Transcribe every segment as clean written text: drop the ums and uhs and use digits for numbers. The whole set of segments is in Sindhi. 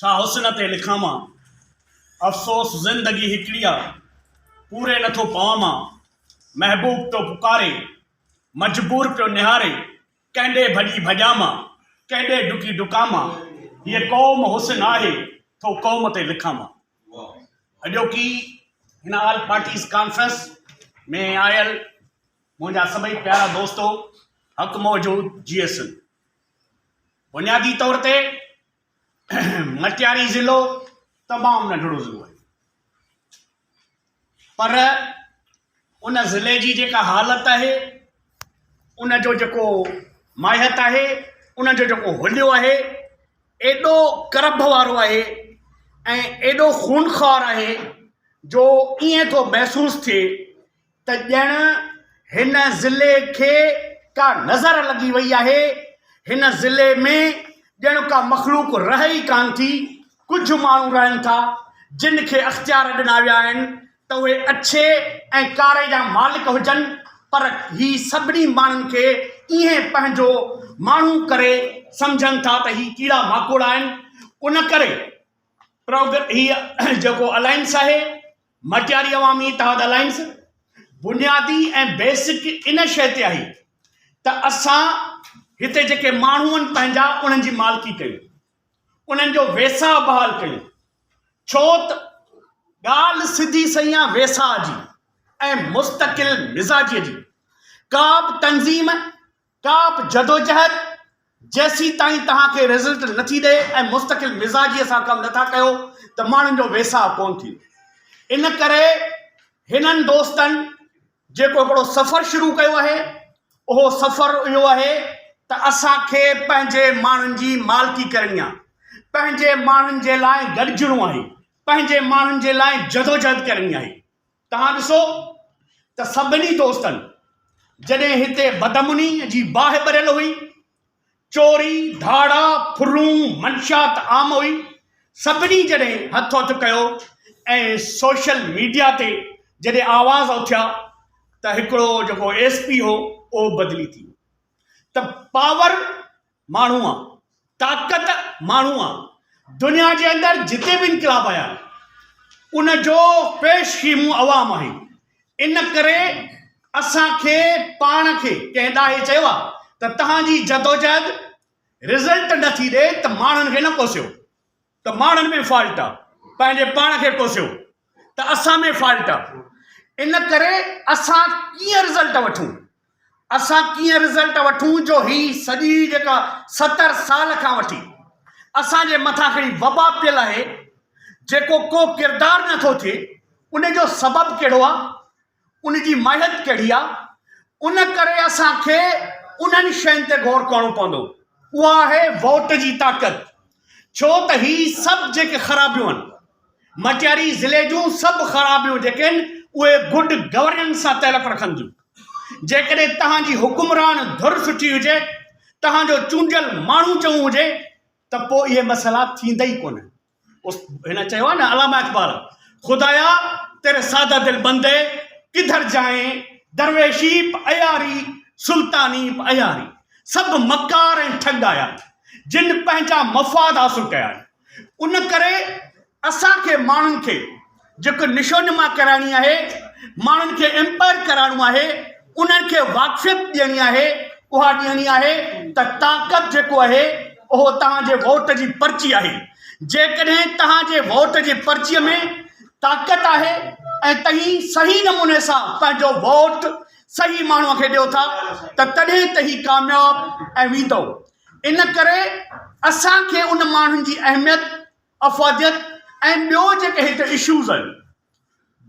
ڇا حسن تي لکان مان. افسوس زندگي هڪڙي آ، پوري نه ٿو پوان مان. محبوب پيو پڪاري، مجبور پيو نهاري، ڪنهن ڏي ڀڄي ڀڄان مان، ڪنهن ڏي ڊڪي ڊڪان مان. هيء قوم حسن آهي، ٿو قوم تي لکان مان. اڄوڪي هن آل پارٽيز ڪانفرنس ۾ آيل منهنجا سڀئي پيارا دوستو، حق موجود جي ايس اين. بنيادي طور تي مٽياري ضلعو تمام ننڍڙو ضلعو آهي پر ان ضلعي جي جيڪا حالت آهي ان جو جيڪو ماهيت آهي ان جو جيڪو حليو آهي ايڏو ڪرڀ وارو آهي ۽ ايڏو خونخوار آهي جو ائين ٿو محسوس ٿئي ته ڄڻ هن ضلعي کي ڪا نظر لڳي وئي آهي، هن ضلعي ۾ ڄڻ ڪا مخلوق رهي ئي ڪانه ٿي، ڪجهه ماڻهو رهن ٿا، جن کي اختيار ڏنا ويا آهن ته اهي اڇي ۽ ڪاري جا مالڪ هجن، پر هي سڀني ماڻهن کي ائين پنهنجو ماڻهو ڪري سمجهن ٿا ته هي ڪيڙا ماڪوڙا آهن، ان ڪري هي جيڪو الائنس آهي مٽياري عوامي اتحاد الائنس بنيادي ۽ بيسڪ ان شيء تي آهي ته اسان هتي جيڪي ماڻهو آهن پنهنجا انهن جي مالڪي ڪيون انهن جو ويساهه بحال ڪيون ڇو ته ڳالهه سڌي سئي آهي ويساهه جي ۽ مستقل مزاجي جي ڪا به تنظيم ڪا به جدوجهد جيسيتائين توهان کي رزلٽ نٿي ڏئي ۽ مستقل مزاجيء سان ڪم نٿا ڪيو ته ماڻهن جو ويساهه ڪونه ٿيندو. ان ڪري هنن دوستن جيڪو هڪڙو سفر شروع ڪيو آهي اهو سفر اهو آهي ته اسان کي پنهنجي ماڻهن جي مالڪي ڪرڻي آهي، پنهنجي ماڻهن جي لاء گڏجڻو آهي، پنهنجي ماڻهن جي لاء جدوجهد ڪرڻي آهي. توهان ڏسو ته سڀني دوستن جڏهن هتي بدامني جي باهه ٻريل هئي، چوري، ڌاڙا، ڦرون، منشيات عام هئي، سڀني جڏهن هٿ هٿ ڪيو ۽ سوشل ميڊيا تي جڏهن آواز اٿيا ته هڪڙو جيڪو ايس پي هو اهو بدلي ٿي ويو ته پاور ماڻهو آ، طاقت ماڻهو آ. دنيا جي اندر جتي به انقلاب آيا ان جو پيش خيمو عوام آهي. ان ڪري اسان کي پاڻ کي ڪنهن ڏاهي چيو آ ته توهان جي جدوجهد رزلٽ نه ٿي ڏئي ته ماڻهن کي نه ڪوسيو. ته ماڻهن ۾ فالٽ آ، پنهنجي پاڻ کي ڪوسيو ته اسان ۾ فالٽ آ، ان ڪري اسان ڪيئن رزلٽ وٺون، اسان ڪيئن رزلٽ وٺون جو هي سڄي جيڪا ستر سال کان وٺي اسان جي مٿان کڻي وبا پيل آهي، جيڪو ڪو ڪردار نه ٿو ٿئي، ان جو سبب ڪهڙو آ؟ ان جي ماهيت ڪهڙي آ؟ ان ڪري اسان کي انهن شين تي غور ڪرڻو پوندو. اها آهي ووٽ جي طاقت. ڇو ته هي سڀ جيڪي خرابيون آهن، مٽياري ضلعي جون سڀ خرابيون جيڪي آهن اهي گڊ گورننس سان تعلق رکن ٿيون. جيڪڏهن توهان جي حڪمران ڌر سٺي هجي، توهان جو چونڊيل ماڻهو چڱو هجي ته پوء اهي مسئلا ٿيندا ئي ڪونه. هن چيو آهي نه علامه اقبال خدايا تيري ساده دل بندي ڪڌر جائين درويشي پ عياري سلطاني پ عياري سڀ مڪار ۽ ٺڳ آيا جن پنهنجا مفاد حاصل ڪيا آهن ان ڪري اسان کي ماڻهن کي جيڪو نشونما ڪرائڻي آهي، ماڻهن کي امپائر ڪرائڻو آهي، انهن کي واقفيت ڏيڻي آهي، اها ڏيڻي آهي ته طاقت جيڪو آهي اهو توهان جي ووٽ جي پرچي آهي. جيڪڏهن توهان جي ووٽ جي پرچي ۾ طاقت آهي ۽ توهين صحيح نموني سان پنهنجو ووٽ صحيح ماڻهو کي ڏيو ٿا ته تڏهن توهين ڪامياب ۽ ويندؤ. ان ڪري اسان کي ان ماڻهن جي اهميت افاديت ۽ ٻيو جيڪي هتي اشوز آهن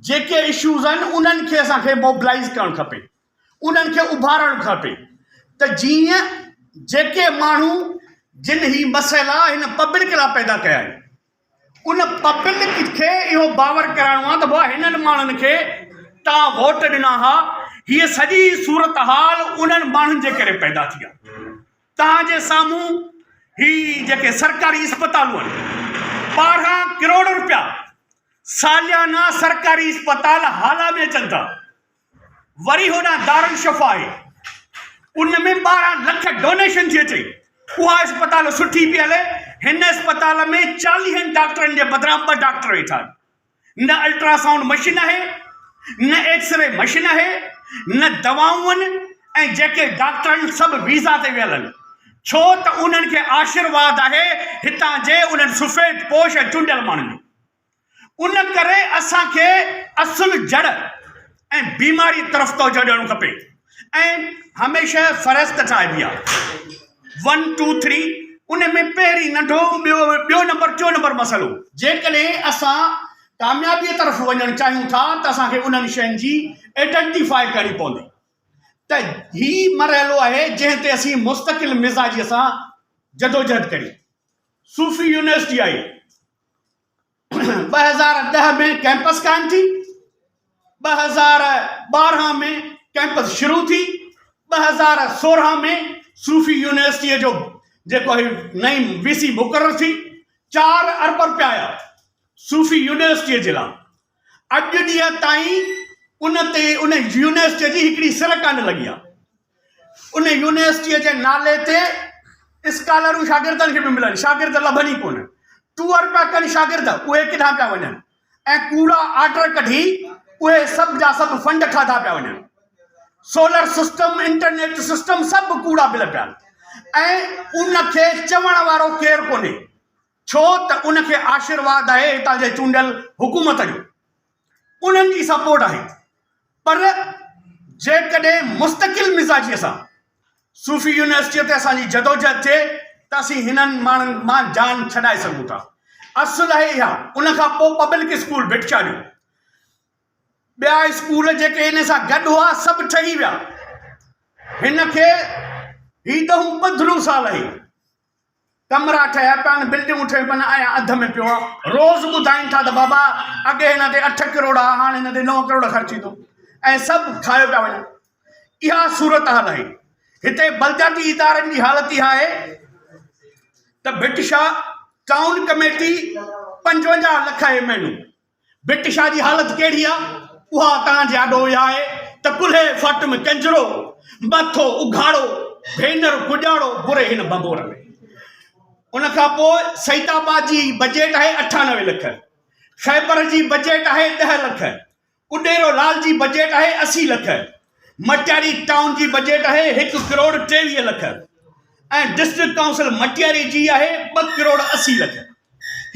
جيڪي اشوز آهن انهن کي اسان کي موبلائز ڪرڻ کپي انهن کي اڀارڻ کپي ته جيئن جيڪي ماڻهو جن هي مسئلا هن پبلڪ لاء پيدا ڪيا آهن ان پبلڪ کي اهو باور ڪرائڻو آهي ته ڀاء هنن ماڻهن کي تان ووٽ ڏنا ها هيء سڄي صورتحال انهن ماڻهن جي ڪري پيدا ٿي آهي توهان جي سامهون هي جيڪي سرڪاري اسپتالون آهن 12 ڪروڙ روپيا ساليانا سرڪاري اسپتال هالا ۾ اچن ٿا وري هوڏانهن دارالشفا آهي ان ۾ 12 لک ڊونيشن ٿي اچي اها اسپتال سٺي پئي هلي. هن اسپتال ۾ چاليهن ڊاڪٽرن جي بدران ٻه ڊاڪٽر ويٺا آهن. نه الٽراسائونڊ مشين آهي، نه ايڪسري مشين آهي، نه دوائون آهن ۽ جيڪي ڊاڪٽر آهن سڀ ويزا تي ويل آهن. ڇو ته انهن کي آشيرواد آهي هتان جي انهن سفيد پوش ۽ چونڊيل ماڻهن جو. ان ڪري اسان کي اصل جڙ ۽ بيماري طرف توجهه ڏيڻو کپي ۽ هميشه فهرست ٺاهبي آهي ون ٽو ٿري ان ۾ پهرين ننڍو ٻيو ٻيو نمبر ٽيون نمبر مسئلو. جيڪڏهن اسان ڪاميابي طرف وڃڻ چاهيون ٿا ته اسان کي انهن شين جي ائڊنٽيفائي ڪرڻي پوندي ته هي مرحلو آهي جنهن تي اسين مستقل مزاجي سان جدوجهد ڪريون. صوفي يونيورسٽي آهي. 2010 ۾ ڪئمپس قائم ٿي، 2012 ۾ ڪئمپس شروع ٿي، 2016 ۾ صوفي يونيورسٽيء جو جيڪو هي نئين وي سي مقرر ٿي، 4 ارب رپيا آيا صوفي يونيورسٽيء جي لاء. اڄ ڏينهن تائين ان تي ان يونيورسٽيء جي هڪڙي سر ڪانه لڳي آهي. ان يونيورسٽيء جي نالي تي اسڪالرون شاگردن کي پيون ملن، شاگرد لڀن ئي ڪونه. ٽوئر پيا ڪن شاگرد، اهي ڪيڏانهن پيا وڃن ۽ ڪوڙا آرڊر ڪڍي اهي سڀ جا سڀ فنڊ کاڌا پيا وڃن. سولر سسٽم، انٽرنيٽ سسٽم سڀ ڪوڙا بل پيا ۽ ان کي چوڻ وارو ڪير ڪونهي. ڇو ته ان کي آشيرواد آهي هتان جي چونڊيل حڪومت جو، انهن جي سپورٽ آهي. پر جيڪڏهن مستقل مزاجيء سان صوفي يونيورسٽيء تي اسان جي جدوجهد ٿئي ته اسين هنن ماڻهن مان جان ڇڏائي سگهون ٿا. اصل آهي اها. ان کان پوء پبلڪ اسڪول ڀٽ شاهه جو، ٻيا اسڪول جيڪي ان سان گڏ هئا سڀ ٺهي ويا. هن کي هي ڏهون پندرهون سال آهي. ڪمرا ٺهيا پيا آهن، بلڊنگون ٺهيون پيون آهن ۽ اڌ ۾ پيو آهي. روز ٻڌائين ٿا ته بابا اڳي هن تي اٺ ڪروڙ ها هاڻ هن تي نو ڪروڙ خرچ ٿيندو ۽ سڀ کايو پيا وڃن. اها صورتحال آهي. هتي بلدياتي ادارن جي حالت اها آهي ته ڀٽ شاهه ٽائون ڪميٽي 55 لک آهي مهينو. ڀٽ شاهه جي حالت ڪهڙي آ، اها توهان جي آڏو اها آهي ته ڪلهي ڦٽ ۾ ڪنجرو، مٿو اگهاڙو، ڀينر گجاڙو بري هن ڀنڀور ۾. ان کان پوء سعيد آباد جي بجيٽ آهي 98 لک، خيبر جي بجيٽ آهي 10 لک، اڏيرو لال جي بجيٽ آهي 80 لک، مٽياري ٽائون جي بجيٽ آهي هڪ ڪروڙ 23 لک ۽ ڊسٽرڪٽ ڪائونسل مٽياري جي آهي 2 ڪروڙ 80 لک.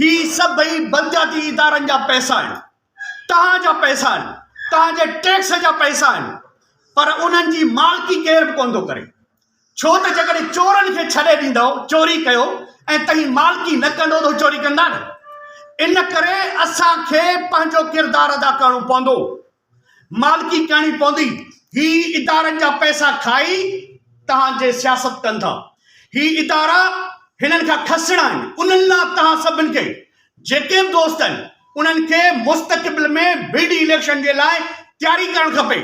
هي سڀئي بلدياتي ادارن جا پئسا آهن، توهان جا پئسا آهن، توهان جي ٽيڪس جا پئسا آهن، پر انهن جي مالڪي ڪير به ڪونه ٿو ڪري. ڇو ته جيڪڏهن چورن کي ڇڏي ڏيندؤ، چوري ڪيو ۽ توهين مالڪي نه ڪندو ته هو چوري ڪندا نه. ان ڪري اسان کي پنهنجو ڪردار ادا ڪرڻو پوندو. مالڪي ڪرڻي پوندي. هي ادارن جا پئسا کائي توهان جي سياست ڪن ٿا. هي ادارا هنن کان کسڻا آهن. انهن لاء توهان سڀن کي جيڪي به دوست آهن انهن کي مستقبل ۾ بي ڊي اليڪشن جي لاء تياري ڪرڻ کپي.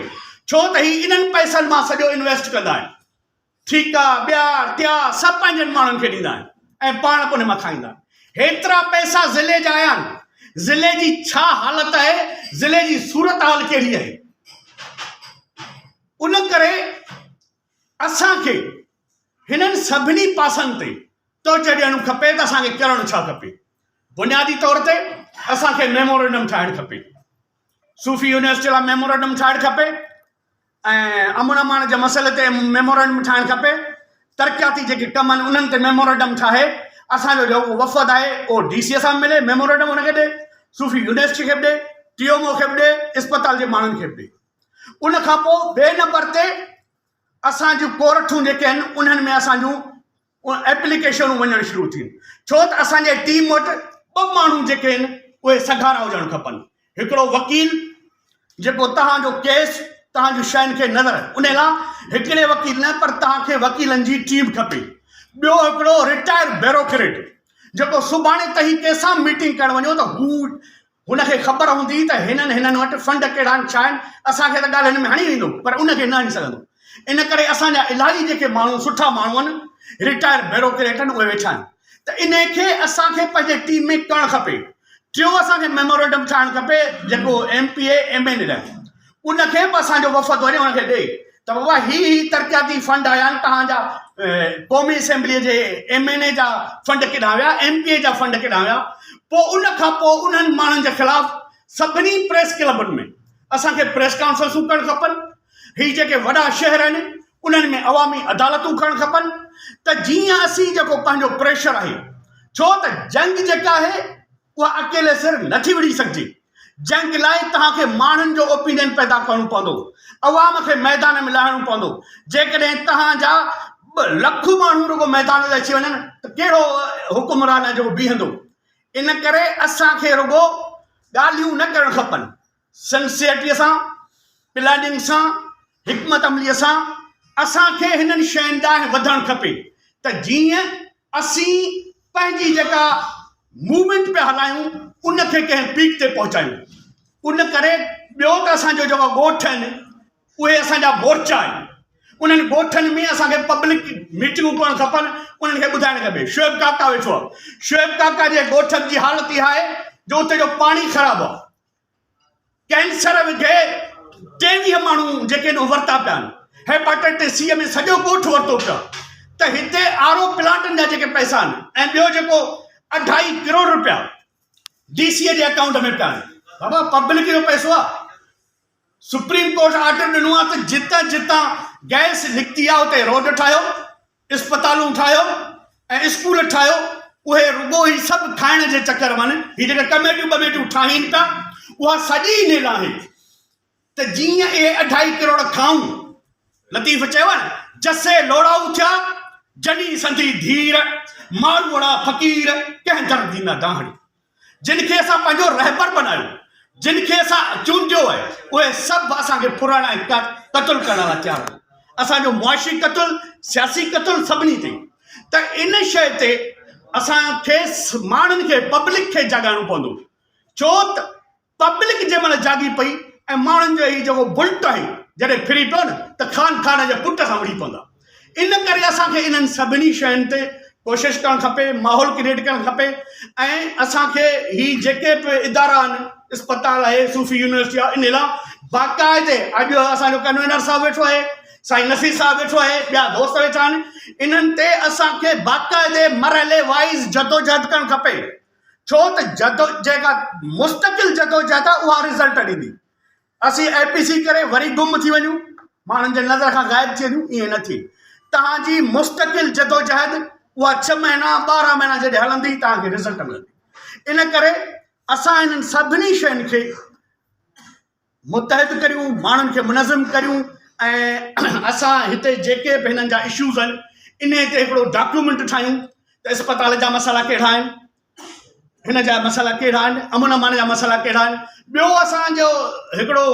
ڇو ته هي انهن پئسن مان سڄو انويسٽ ڪندا آهن. ٺيڪا، ٻيا، ٽيا سڀ پنهنجن ماڻهن کي ڏيندا آهن ۽ پاڻ به ان مان کائيندا آهن. هيترا پئسا ضلعي جا آيا آهن، ضلعي جي ڇا حالت آهي، ضلعي جي صورتحال ڪهڙي آهي؟ ان ڪري اسان کي هنن سڀني پاسن تي توجهه ڏيڻ کپي ته اسان کي ڪرڻ ڇا کپي. بنيادي طور تي اسان کي ميمورنڊم ٺاهڻ کپي. صوفي يونيورسٽي لاء ميمورنڊم ٺاهڻ کپي. ۽ امن امان جي مسئلي تي ميمورنڊم ٺاهڻ کپي، ترقياتي جيڪي ڪم آهن انهن تي ميمورنڊم ٺاهي اسان جو جيڪو وفد آهي اهو ڊي سي سان ملي ميمورنڊم ان کي ڏي، صوفي يونيورسٽي کي به ڏي، ٽي ايم او کي به ڏي، اسپتال جي ماڻهن کي به ڏي. ان کان پوء ٻئي نمبر تي اسان جون ڪورٽون جيڪي آهن انهن ۾ اسان جون ايپليڪيشنون وڃڻ شروع ٿيون ڇو ته اسان جي ٽيم وٽ ٻه ماڻهو جيڪي آهن اهي سگهارا هجڻ کپن هڪڙو وڪيل جيڪو توهان جو ڪيس توهان جون شين کي نظر ان لاء هڪڙي وڪيل نه پر توهان کي وڪيلن جي ٽيم کپي ٻيو هڪڙو رٽائر بيروڪريٽ جيڪو سڀاڻي تهين ڪنهن سان ميٽنگ ڪرڻ وڃو ته هو هن کي خبر هوندي ته هنن هنن وٽ فنڊ ڪهڙا آهن ڇا آهن، اسان کي ته ڳالهين ۾ هڻي ويندو پر ان کي نه هڻي سگهندو. ان ڪري اسان جا الاهي جيڪي ماڻهو سٺا ماڻهو آهن، رٽائر بيروڪريٽ آهن اهي ويٺا آهن ته انهي کي اسان کي پنهنجي ٽيم ۾ ڪرڻ کپي. ٽيون اسان کي ميمورنڊم ٺاهڻ کپي جيڪو M P A M N A لاء ان کي به اسان جو وفد وڃي ان کي ڏئي ته بابا هي هي ترقياتي فنڊ آيا آهن توهان جا قومي اسيمبلي جي ايم اين اي جا فنڊ ڪيڏانهن ويا ايم پي اي جا فنڊ ڪيڏانهن ويا پوء ان کان پوء انهن ماڻهن جي خلاف سڀني پريس ڪلبن ۾ اسان کي پريس ڪانفرنسون ڪرڻ کپن هي جيڪي وڏا شهر آهن انهن ۾ عوامي عدالتون ڪرڻ کپن ته جيئن اسين جيڪو پنهنجو پريشر آهي ڇو ته جنگ جيڪا آهي اها اڪيلي سر نٿي وڙهي سگهجي جنگ لاء توهان کي ماڻهن جو اوپينين پيدا ڪرڻو پوندو عوام کي ميدان ۾ لاهڻو پوندو جيڪڏهن توهان جا لک ماڻهو رڳو ميدان تي اچي وڃن ته ڪهڙو حڪمران آهي جيڪو بيهندو ان ڪري اسان کي رڳو ڳالهيون نه ڪرڻ کپن سنسيئرٽيء سان، پلاننگ سان، حڪمت عمليء سان اسان کي هنن شين ڏانهن وڌڻ کپي ته جيئن اسين پنهنجي جيڪا موومينٽ پيا هلايون ان کي ڪنهن پيڪ تي پهچايون. ان ڪري ٻيو ته اسان جو جيڪا ڳوٺ آهن اهي اسان جا مورچا آهن. انهن ڳوٺن ۾ اسان کي پبلڪ ميٽنگون ڪرڻ کپن انهن کي ٻڌائڻ کپي. شعيب ڪاڪا ويٺو آهي. شعيب ڪاڪا جي ڳوٺ جي حالت اها آهي جو اتي جو پاڻي خراب آهي. ڪينسر وگهي 23 ماڻهو جيڪي آهن ورتا پيا آهن هيپاٽائٽس سي ۾ سڄو ڳوٺ ورتو پيو آهي ته هتي آر او پلانٽن جا جيڪي پئسا آهن ۽ ٻيو جيڪو اڍائي ڪروڙ روپيا ڊي سي جي اڪائونٽ ۾ پيا آهن بابا پبلڪ جو پئسو آهي سپريم ڪورٽ آرڊر ڏنو آهي ته جتان جتان گئس نڪتي آهي اتي روڊ ٺاهيو اسپتالون ٺاهيو ۽ اسڪول ٺاهيو اهي رڳو هي سڀ کائڻ جي چڪر ۾ هي جيڪا ڪميٽيون ٻميٽيون ٺاهين پيا اها سڄي انهي لاء آهي ته جيئن اهي اڍائي ڪروڙ کائون لطيف چيو آهي نه جسي لوڙائو ٿيا جني سندي ڌير ماروئڙا فقير ڪنهن در جي نه دانهڙي جن کي اسان پنهنجو رهبر بنايو، جن کي اسان چونڊيو آهي، اهي سڀ اسان کي ڦرڻ ۽ قتل ڪرڻ لاء تيار آهن. اسان جو معاشي قتل، سياسي قتل سڀني تي. ته ان شيء تي اسان کي ماڻهن کي پبلڪ کي جاڳائڻو پوندو. ڇو ته پبلڪ جنهن مهل جاڳي پئي ۽ ماڻهن جو هي جيڪو بلٽ آهي جڏهن ڦري پيو نه ته خان خان جي پٽ سان وڙهي پوندا. ان ڪري اسان کي انهن سڀني شين تي ڪوشش ڪرڻ کپي، ماحول ڪريئيٽ ڪرڻ کپي ۽ اسان کي هي جيڪي به ادارا آهن اسپتال آهي، صوفي يونيورسٽي آهي انهي لاء باقاعدي اڄ اسان جو ڪنوينر صاحب ويٺو آهي، سائين نصير صاحب ويٺو آهي، ٻيا دوست ويٺا آهن، انهن تي اسان کي باقاعدي مرحلي وائيز جدوجهد ڪرڻ کپي. ڇو ته جدو جيڪا مستقل جدوجهد آهي اها رزلٽ ڏيندي. اسين اي پي سي ڪري وري گم ٿي وڃون، ماڻهن جي نظر کان غائب ٿي وڃون، ائين نه ٿئي. توهان جي مستقل جدوجهد اها ڇهه مهينا 12 مهينا جڏهن هلندي توهان کي رزلٽ ملندي. ان ڪري اسان انهن سڀني شين کي متحد ڪريون، ماڻهن کي منظم ڪريون ۽ اسان هتي جيڪي به هنن جا اشوز آهن انهي تي هڪڙو ڊاڪيومينٽ ٺاهيون ته اسپتال جا مسئلا ڪهڙا آهن، هن جا مسئلا ڪهڙا آهن، امن امان جا مسئلا ڪهڙا آهن. ٻيو اسان جو هڪڙو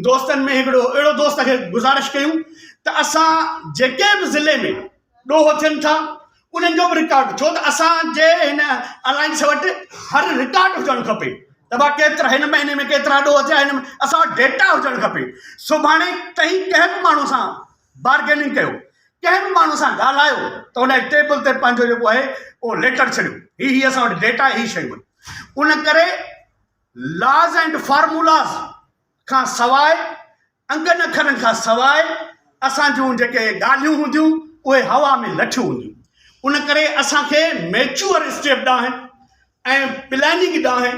دوستن ۾ هڪڙو اهڙو دوست کي گذارش ڪيون ته اسان جيڪي به ضلعي ۾ ڏوهه ٿين ٿا انهن جو به رڪارڊ ڇو ته اسان جي هن الائنس وٽ هر رڪارڊ هجڻ کپي ته ڀا ڪيترا هن مهيني ۾ ڪيترا ڏوهه ٿيا هن اسان وٽ ڊيٽا هجڻ کپي سڀاڻي تهين ڪنهن به ماڻهو سان بارگيننگ ڪيو ڪنهن به ماڻهو سان ڳالهايو ته ان جي ٽيبل تي پنهنجو جيڪو آهي اهو ليٽر ڇڏيو هي هي اسان وٽ ڊيٽا هي شيون آهن ان ڪري لاز اينڊ فارمولاز کان سواء انگن اکرن کان سواء اسان جون جيڪي ڳالهيون هونديون اهي هوا ۾ لٺيون هونديون. ان ڪري اسان کي ميچوئر اسٽيپ ڏانهن ۽ پلاننگ ڏانهن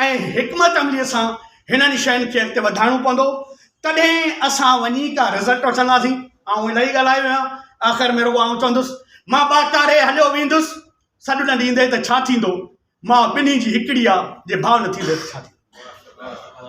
۽ حڪمت عملي سان هنن شين کي اڳتي وڌائڻو پوندو تڏهن اسان وڃي ڪا رزلٽ وٺنداسين. آئون الاهي ڳالهايو آهيان آخر ۾ رڳو آئون چوندس مان ٻاڪاري هليو ويندس سڏ نه ڏيندي ته ڇا ٿيندو ماء ٻنهي جي هڪڙي آ جي ڀاء نه ٿيندي ته ڇا ٿيندو.